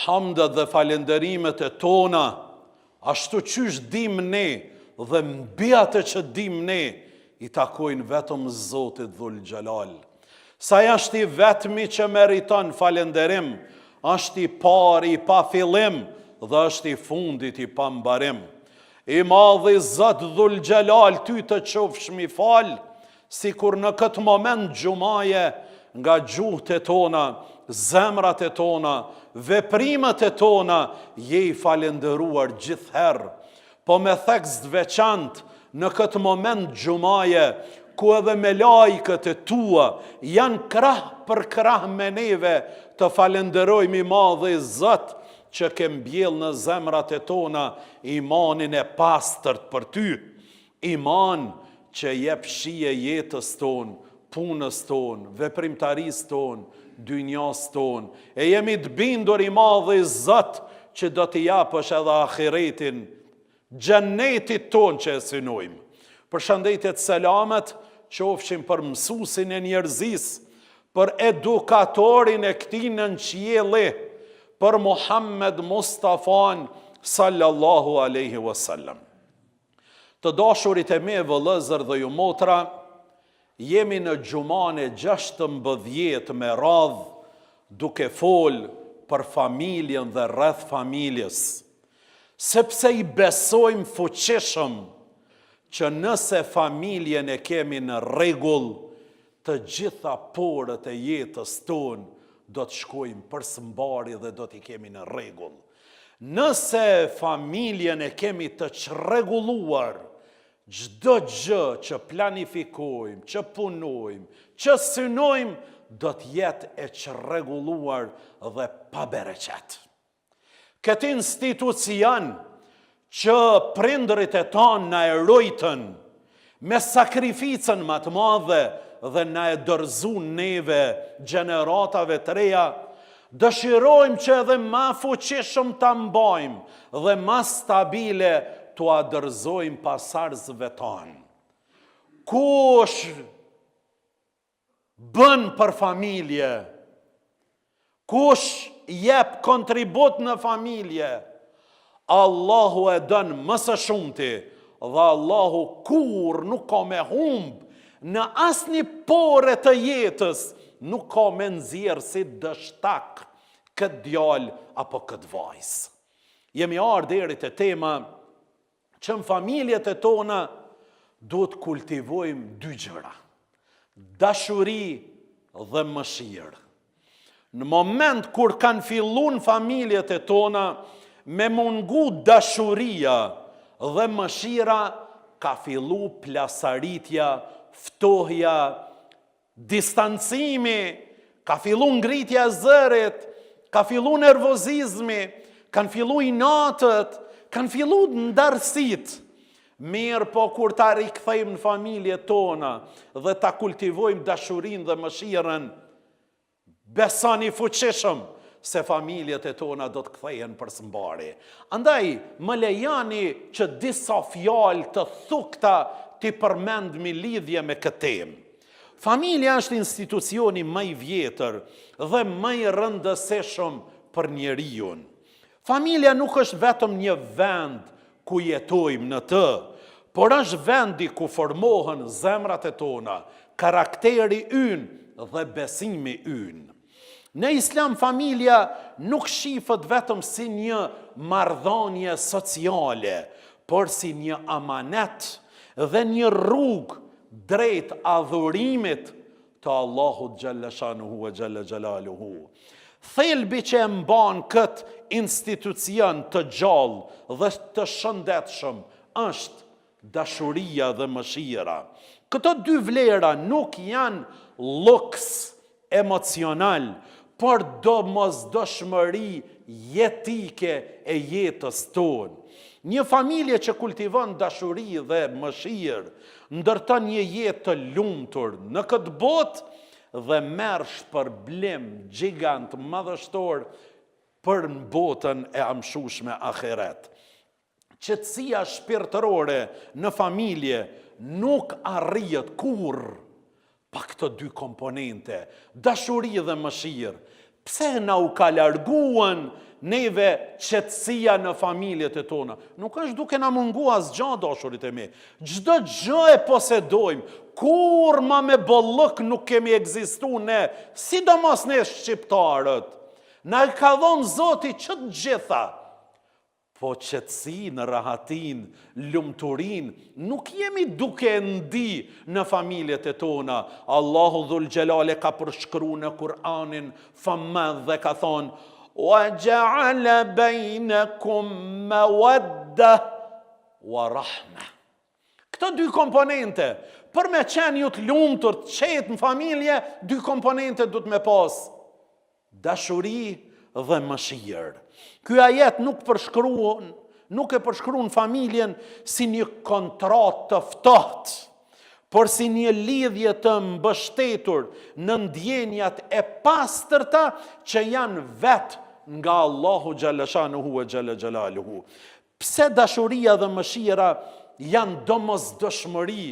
Hamdet dhe falënderimet e tona, ashtu qysh dimë ne dhe mbi atë që dimë ne, i takojnë vetëm Zotit Dhul Xhelal. Se ai është i vetmi që meriton falënderim, është i pari i pa fillim dhe është i fundit i pa mbarim. I madhi Zot Dhul Xhelal ty të qofshmi falë, Sikur në këtë moment xhumaje nga gjuhët e tona, zemrat e tona, veprimet e tona, je i falënderuar gjithherë. Po me theks të veçantë në këtë moment xhumaje, ku edhe melajkët e tua janë krah për krah me neve, të falënderojmë i madhi Zot që ke mbjellë në zemrat e tona imanin e pastërt për ty. Iman që jep shije jetës tonë, punës tonë, veprimtarisë tonë, dynjasë tonë. E jemi të bindur i madhi Zot që do t'i japësh edhe ahiretin, xhennetit tonë që e synojmë. Përshëndetjet selamet qofshin për mësuesin e njerëzisë, për edukatorin e këtij nënqielli, për Muhammed Mustafan sallallahu alaihi wasallam. Të dashurit e mi vëllezër dhe ju motra, jemi në xhumanë e 16 me radhë duke fol për familjen dhe rreth familjes, sepse i besojmë fuqishëm që nëse familjen e kemi në rregull, të gjitha porët e jetës tonë do të shkojnë për së mbari dhe do t'i kemi në rregull. Nëse familjen e kemi të çrregulluar, çdo gjë që planifikojmë, që punojmë, që synojmë, do të jetë e çrregulluar dhe pa bereqet. Këtë institucion që prindërit e tanë na e rujtën me sakrificën ma të madhe dhe na e dorëzun neve gjeneratave të reja, dëshirojmë që edhe ma fuqishëm ta mbajmë dhe ma stabile t'ua dorëzojmë pasardhësve tanë. Kush bën për familje? Kush jep kontribut në familje? Allahu e don më së shumti dhe Allahu kurrë nuk ka me humb në asnjë pore të jetës, nuk ka me nxjerr si dështak këtë djalë apo këtë vajzë. Jemi ardhë deri te tema që në familjet e tona duhet kultivojmë dy gjëra. Dashuri dhe mëshirë. Në moment kur kanë fillu në familjet e tona me mungu dashuria dhe mëshira, ka fillu plasaritja, ftohja, Distancimi, ka fillu ngritja e zërit, ka fillu nervozizmi, kanë fillu inatet, kanë fillu ndarësitë. Mirëpo kur ta rikthejmë në familjet tona dhe ta kultivojmë dashurinë dhe mëshirën, Besoni fuqishëm se familjet e tona do të kthehen për së mbari. Andaj, më lejani që disa fjalë të thukta t'i përmend në lidhje me këtë temë. Familja është institucioni më i vjetër dhe më i rëndësishëm për njeriun. Familja nuk është vetëm një vend ku jetojmë në të, por është vendi ku formohen zemrat e tona, karakteri ynë dhe besimi ynë. Në Islam familja nuk shifet vetëm si një marrëdhënie sociale, por si një amanet dhe një rrugë drejt adhurimit të Allahut xhelle shanuhu ve xhelle xhelaluhu. Thelbi që e mban këtë institucion të gjallë dhe të shëndetshëm është dashuria dhe mëshira. Këto dy vlera nuk janë luks emocional, por domosdoshmëri jetike e jetës tonë. Një familje që kultivon dashuri dhe mëshirë, ndërton një jetë të lumtur në këtë botë dhe merr shpërblim gjigant madhështor për në botën e amshushme ahiret. Qetësia shpirtërore në familje nuk arrihet kurrë pa këto dy komponente, dashuri dhe mëshirë. Pse na u ka larguan neve qetësia në familjet e tona? Nuk është duke na mungu asgja, dashurit e mi. Çdo gjë e posedojmë, kurrë ma me bollëk nuk kemi ekzistu ne, sidomos ne shqiptarët. Na i ka dhonë Zoti që të gjitha. Po qetësinë, rahatinë, lumturinë, nuk jemi duke e ndi në familjet e tona. Allahu Dhul Xhelal e ka përshkru në Kur'anin famëmadh dhe ka thonë, Wa ja'ala bejnekum mewadda wa rahme. Këto dy komponente, për me qenë ju të lumtur, të qetë në familje, dy komponente duhet me pas. Dashuri dhe mëshirë. Ky ajet nuk përshkruan, nuk e përshkruan familjen si një kontratë të ftohtë, por si një lidhje të mbështetur në ndjenjat e pastërta që janë vetë nga Allahu xhaleshanuhu e xhele xhelaluhu. Pse dashuria dhe mëshira janë domosdoshmëri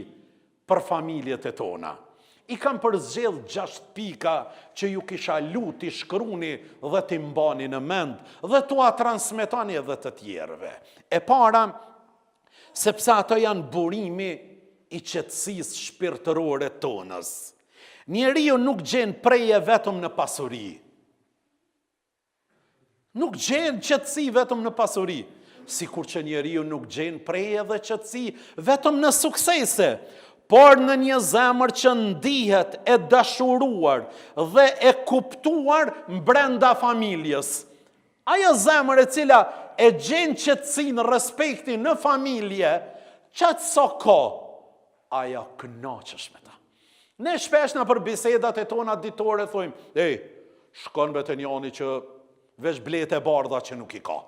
për familjet e tona. I kam përzgjedh gjashtë pika që ju kisha lut t'i shkruni dhe t'i mbani në mend dhe t'ua transmetoni edhe të tjerëve. E para, sepse ato janë burimi i qetësisë shpirtërore tonës. Njeriu nuk gjen prehje vetëm në pasuri. Nuk gjen qetësi vetëm në pasuri, sikur që njeriu nuk gjen prehje dhe qetësi vetëm në suksese, por në një zemër që ndihet e dashuruar dhe e kuptuar brenda familjes. Ajo zemër e cila e gjen qetësinë, respektin në familje, qaq sa ka, ajo kënaqesh me ta. Ne shpesh nëpër bisedat e tona ditore thojmë, ej, shkon be te njani që veç bletë e bardha që nuk i ka.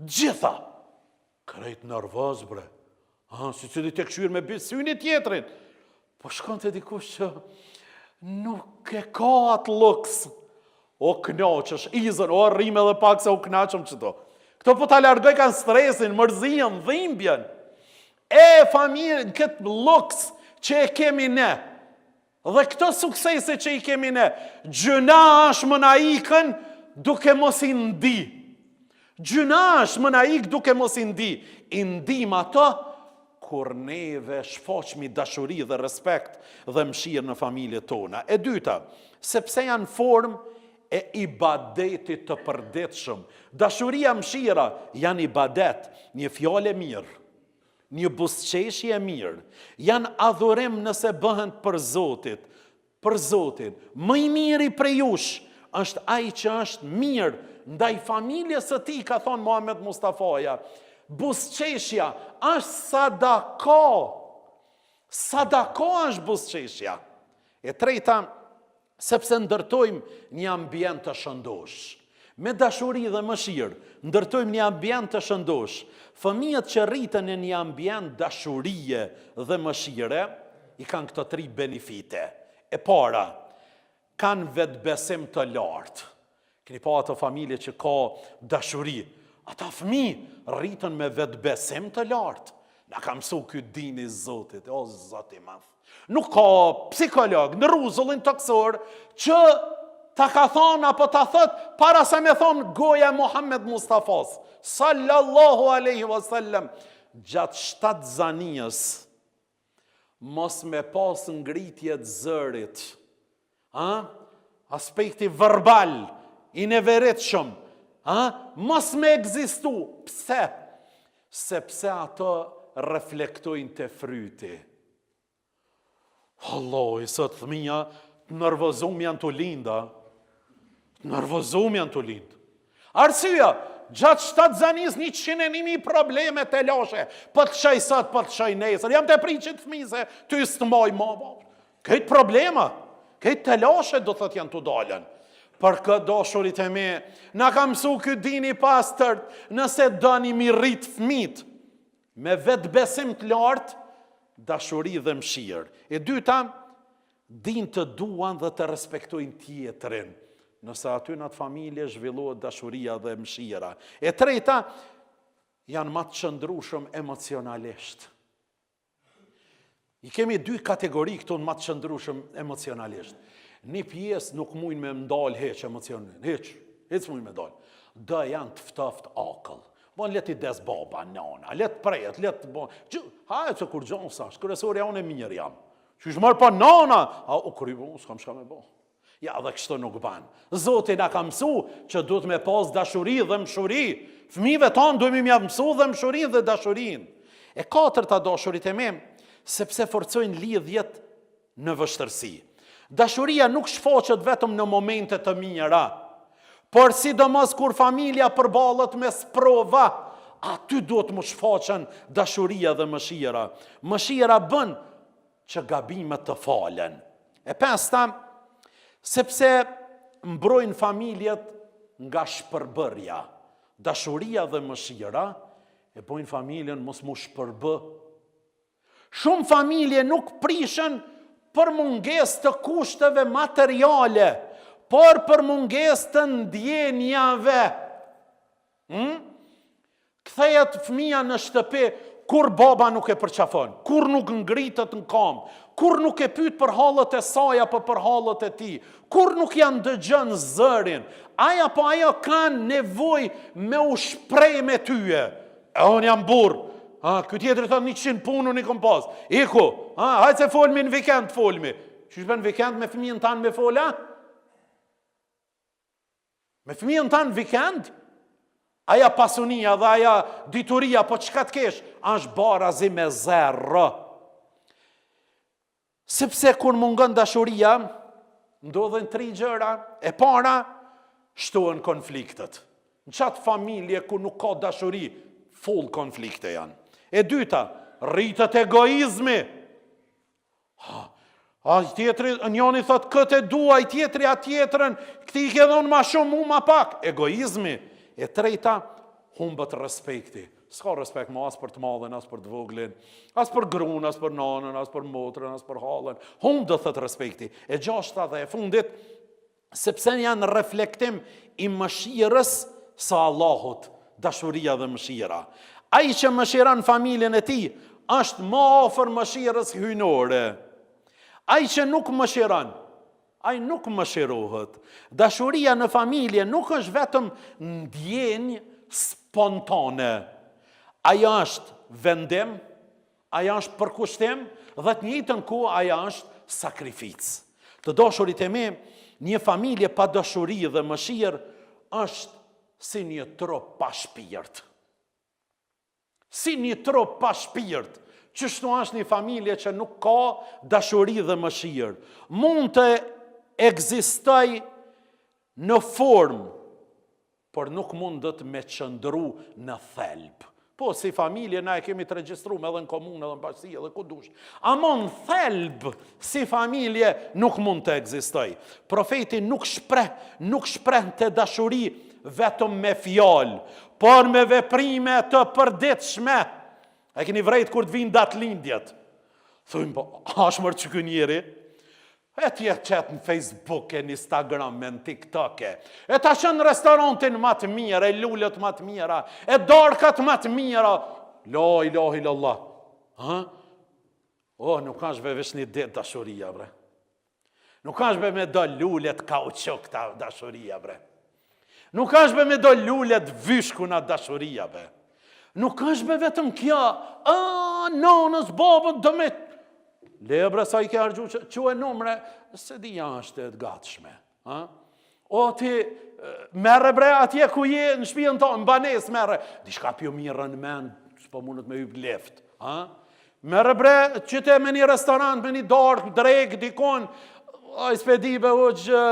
Gjitha, krejt nervoz bre, ha, secili tu kqyrë me syni tjetrin, po shkon te dikush që nuk e ka atë luks, O knaqesh, izën, o rrimë edhe pak se u knaqëm qëto. Këto po ta largojkan stresin, mërzinë, dhimbjen. E familje, në këtë luks që e kemi ne, dhe këto suksese që i kemi ne, gjynah është me na ikën duke mos i ndi. Gjynah është me na ikë duke mos i ndi. I ndim ato kur neve shfaqmi dashuri dhe respekt dhe mëshirë në familjet tona. E dyta, sepse janë formë e ibadetit të përditshëm. Dashuria, mëshira janë ibadet, një fjalë e mirë, një buzëqeshje e mirë, janë adhurim nëse bëhen për Zotit, Për Zotin, më i miri prej jush është ai që është mirë ndaj familjes së tij, ka thonë Muhamed Mustafaja. Buzëqeshja është sadaka. Sadaka është buzëqeshja. E treta, sepse ndërtojmë një ambient të shëndoshë. Me dashuri dhe mëshirë, ndërtojmë një ambient të shëndoshë. Fëmijët që rriten në një ambient dashurie dhe mëshire, i kanë këto tri benefite. E para, kanë vetëbesim të lartë. Keni pa ato familje që ka dashuri. Ata fëmijë rriten me vetëbesim të lartë. Na ka mësu ky dini i Zotit, o Zot i madh. Nuk ka psikolog në rruzullin tokësor që ta ka thonë apo ta thot para se me thonë goja e Muhammed Mustafas, sallallahu aleyhi wasallam, gjatë shtatzanies, mos me pas ngritje të zërit, a? aspekti verbal, i neveritshëm, a? mos me ekzistu, pse? Sepse ato reflektojnë te fryti. Vallahi, sot fëmija të nervozum janë tu lind, a. Të nervozum janë tu lind. Arsyeja, gjatë shtatzanisë 101.000 probleme telashe, po të lshoj sot, po të lshoj nesër, jam tu prit qit fëmi se ty s'të maj ma, Krejt problema, krejt telashe do thot janë tu dalën. Për këtë dashurit e mi, na ka mësu ky din i pastërt, nëse doni m'i rrit fmit, me vetëbesim të lartë, dashuri dhe mëshirë. E dyta, din të duan dhe të respektojnë tjetrin, nëse aty në atë familje zhvillohet dashuria dhe mëshira. E treta, janë ma të qëndrushëm emocionalisht. I kemi dy kategori këtu ma të qëndrushëm emocionalisht. Një pjesë nuk mujnë me ndalë hiç emocionin, hiç, hiç s'mujnë me ndalë. Do janë të ftoft akull. Bon, le t'i des baba, nana, le të prehet, le të bon. Që, hajt se kurgjo s'asht, kryesorja unë e mirë jam. Qysh more pa nana, a u kry, bo, s'kam çka me bo. Ja, dhe kështu nuk ban. Zoti na ka mësu që duhet me pas dashuri dhe mshuri. Fëmijëve tanë duhet me ja mësu dhe mshurinë dhe dashurinë. E katërta dashurit e mi, sepse forcojnë lidhjet në vështirësi. Dashuria nuk shfaqet vetëm në momente të mira, por sidomos kur familja përballet me sprova, aty duhet m'u shfaqen dashuria dhe mëshira. Mëshira bën që gabimet të falen. E pesta, sepse mbrojnë familjet nga shpërbërja. Dashuria dhe mëshira e bojnë familjen mos m'u shpërbë. Shumë familje nuk prishen për mungesë të kushteve materiale, por për mungesë të ndjenjave. Hmm? Kthehet fëmija në shtëpi kur baba nuk e përqafon, kur nuk ngritet në kamë, kur nuk e pyet për hallet e saj apo për hallet e tij, kur nuk ja ndëgjon zërin, ai apo ajo kanë nevojë me u shpreh me tyje. E unë jam burrë. Ha, ky tjetri thotë 100 punë unë i kom pas. Iku, ha, hajt se folmi në vikend folmi. Qysh bën vikend me fëmijën tan me fol, a? Me fëmijën tan vikend? Aja pasunia dhe aja dituria, po çka të kesh, është barazi me zero. Sepse kur mungon dashuria, ndodhin tri gjëra. E para, shtohen konfliktet. Në qatë familje ku nuk ka dashuri, full konflikte janë. E dyta, rritet egoizmi. Ha, ai tjetri, njoni thot këtë e dua, ai tjetri atë tjetrën, këtij i ke dhonë ma shumë, mu ma pak. Egoizmi. E treta, humbet respekti. S'ka respekt ma as për të madhin, as për të voglin, as për grun, as për nanën, as për motrën, as për hallën. Humb do thot respekti. E gjashta dhe e fundit, sepse janë reflektim i mëshirës së Allahut, dashuria dhe mëshira. Ai që mëshiron familjen e tij, është më afër mëshirës hyjnore. Ai që nuk mëshiron, ai nuk mëshirohet. Dashuria në familje nuk është vetëm ndjenjë spontane. Ajo është vendim, Ajo është përkushtim dhe të njëjtën kohë ajo është sakrificë. Të dashurit e mi, një familje pa dashuri dhe mëshirë është si një trup pa shpirt. Si një trup pa shpirt. Qështu është një familje që nuk ka dashuri dhe mëshirë. Mund të ekzistojë në formë por nuk mundet me qëndru në thelb. Po, si familje na e kemi të regjistrum edhe në komunë, edhe në bashkësi, edhe ku dush. Amo në thelb, si familje, nuk mund të ekzistojë. Profeti nuk shpreh, nuk shprehte dashuri vetëm me fjalë, por me veprime të përditshme. E keni vrejt kur të vijnë datëlindjet. Thujmë, po, a është mërë që ky njeri? E ti e qet në Facebook e në Instagram e në TikTok e. E ta çon në restorantin ma të mirë, e lulet ma të mira, e darkat ma të mira. La ilahe illallah. Ha? O, nuk është be veç një ditë dashuria, bre. Nuk është be me do lulet kauçukta dashuria, bre. Nuk është be me do lule të vyshkuna dashuria, be. Nuk është be vetëm kjo, a, nonës, babët, do me... Le, bre, sa i ke harxhu, që, që e numre, s'e di a është e të gatshme. A? O, ti, merre bre, atje ku je, në shpijën tonë, në banesë, merre. Diçka pjo mirë në mend, s'po mundet me hypë lift. A? Merre bre, qite me një restorant, me një darkë, drekë, dikon, aj s'pe di be hoxhë,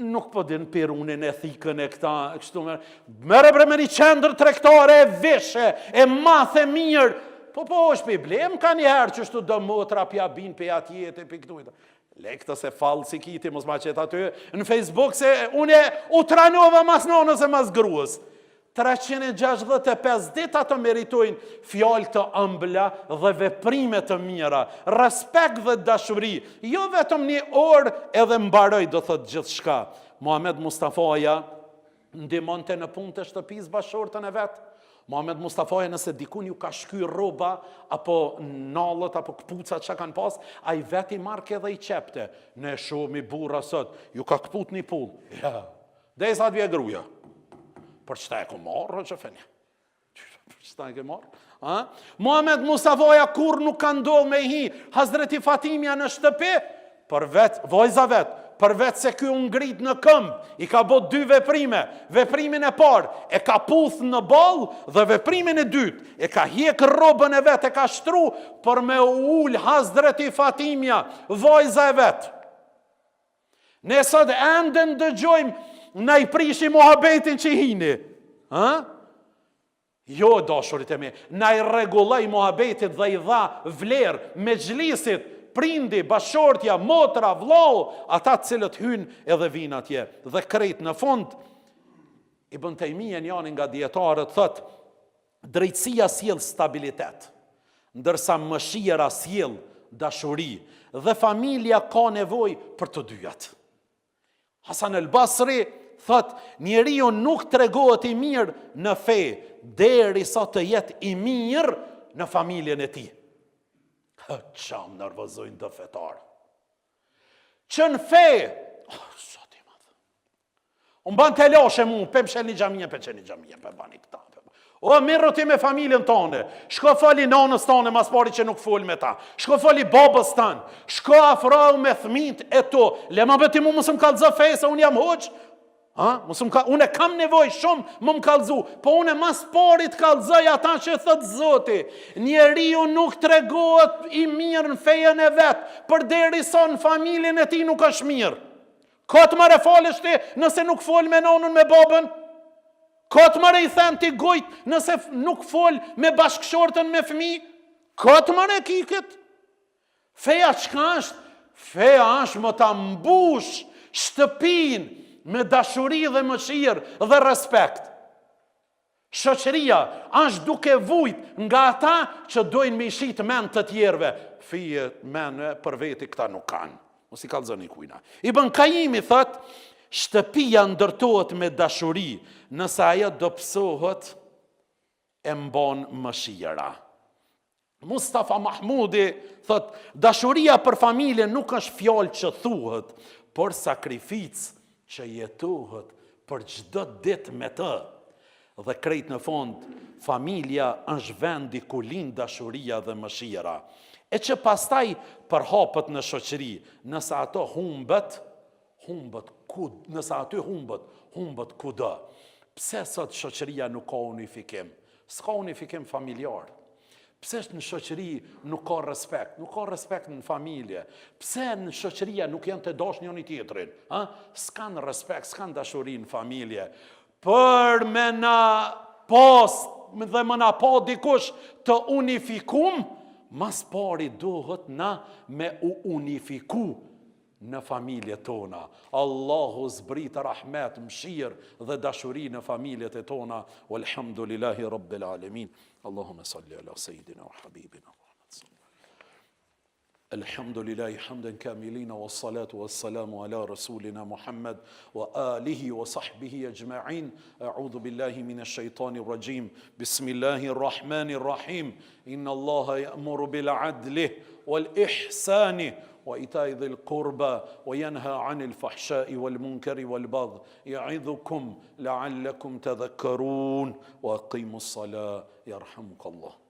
nuk po din pirunin e thikën e këta, kështu merre. Merre bre me një qendër tregtare e vishe, e mathe mirë, po po është pe blem ka një herë qështu do motra pja bin pe atje e pe këtu. Le këtë se fall si kiti, mos ma qet aty në Facebook se une u tranova mas nonës e mas gruës. 365 ditë ato meritojnë fjalë të ëmbla dhe veprime të mira, respekt dhe dashuri, jo vetëm një orë edhe mbaroi do thotë gjithçka. Muhamed Mustafaja. Ndihmonte në punët e shtëpisë bashkëshorten e vet. Muhamed Mustafaja nëse dikun ju ka shky rroba apo nallët apo këpucat që kanë pas, ai vet i marrke dhe i qepte. Ne shumë burra sot, ju ka këput një pullë. Ja. Derisa të vje gruja. Për qëta e ku marrë, që fenja? Për qëta e ke marrë? A? Muhamed Mustafaja kurrë nuk ka ndodhë me hi Hazreti Fatimja në shtëpi, përveç, vajza vet, përveç se ky u ngrit në këmbë, i ka bo dy veprime. Veprimin e parë, e ka puth në ballë dhe veprimin e dytë, e ka hjek rrobën e vet, e ka shtru për me u ul Hazreti Fatimja, vajza e vet. Ne sot ende ndëgjojmë na i prishi muhabetin që hini. Ha? Jo, dashurit e mi, na i rregulloi muhabetit dhe i dha vlerë mexhlisit, prindi, bashkëshortja, motra, vllau, ata të cilët hynë edhe vijnë atje. Dhe krejt në fund, Ibn Tejmije njani nga dijetarët thotë, Drejtësia sjell stabilitet, ndërsa mëshira sjell dashuri dhe familja ka nevojë për të dyjat. Hasan el Basri thotë, njeriu nuk tregohet i mirë në fe derisa të jetë i mirë në familjen e tij. Ça më nervozojnë do fetarë. Që në fe, oh, Zot i madh. Unë ban telashe mu, pe mshel një xhamie, pe çel një xhamie, pe bani këta. Pe... O, merru ti me familjen tane, shko fali nanës tane, mas pari që nuk fol me ta, shko fali babës tanë, shko afrohu me thmit e tu, le ma be ti mu mos më kallzo fe, se unë jam hoxhë, ha? Mos më ka... unë e kam nevojë shumë më më kallzu, po unë mas pari të kallzoj ata që thotë Zoti, njeriu nuk tregohet i mirë në fejën e vet, përderisa në familjen e tij nuk është mirë. Kot more falesh ti nëse nuk fol me nonën me babën? Kot more i then ti gujt nëse nuk fol me bashkëshortën me fëmi? Kot more ki kët? Feja çka është? Feja është me ta mbush shtëpinë me dashuri dhe mëshirë dhe respekt. Shoqëria është duke vujt nga ata që dojnë me i shit mend të tjerëve. Fije mene për veti këta nuk kanë. Mos i kallzoni kujna. Ibn Kajimi thotë, shtëpia ndërtohet me dashuri, nëse ajo dobësohet e mban mëshira. Mustafa Mahmudi thotë, dashuria për familjen nuk është fjalë që thuhet, por sakrificë që jetohet për çdo ditë me të. Dhe krejt në fund, familja është vendi ku lind dashuria dhe mëshira, e që pastaj përhapet në shoqëri, nëse ato humbet, humbet ku, nëse aty humbet, humbet kudo. Pse sot shoqëria nuk ka unifikim? S'ka unifikim familjar. Pse në shoqëri nuk ka respekt? Nuk ka respekt në familje. Pse në shoqëria nuk janë të dashur njëri tjetrin? Ha? S'kan respekt, s'kan dashuri në familje. Për me na pas dhe me na pa dikush të unifikum, mas pari duhet na me u unifiku në familjet tona. Allahu zbrit rahmet, mëshirë dhe dashuri në familjet e tona. Walhamdulillahi rabbil alamin. Allahumma salli ala sayyidina wa habibina Muhammad. الحمد لله حمدا كاملين والصلاة والسلام على رسولنا محمد وآله وصحبه أجمعين أعوذ بالله من الشيطان الرجيم بسم الله الرحمن الرحيم إن الله يأمر بالعدل والإحسان وإيتاء ذي القربى وينهى عن الفحشاء والمنكر والبغي يعظكم لعلكم تذكرون وأقيموا الصلاة يرحمك الله.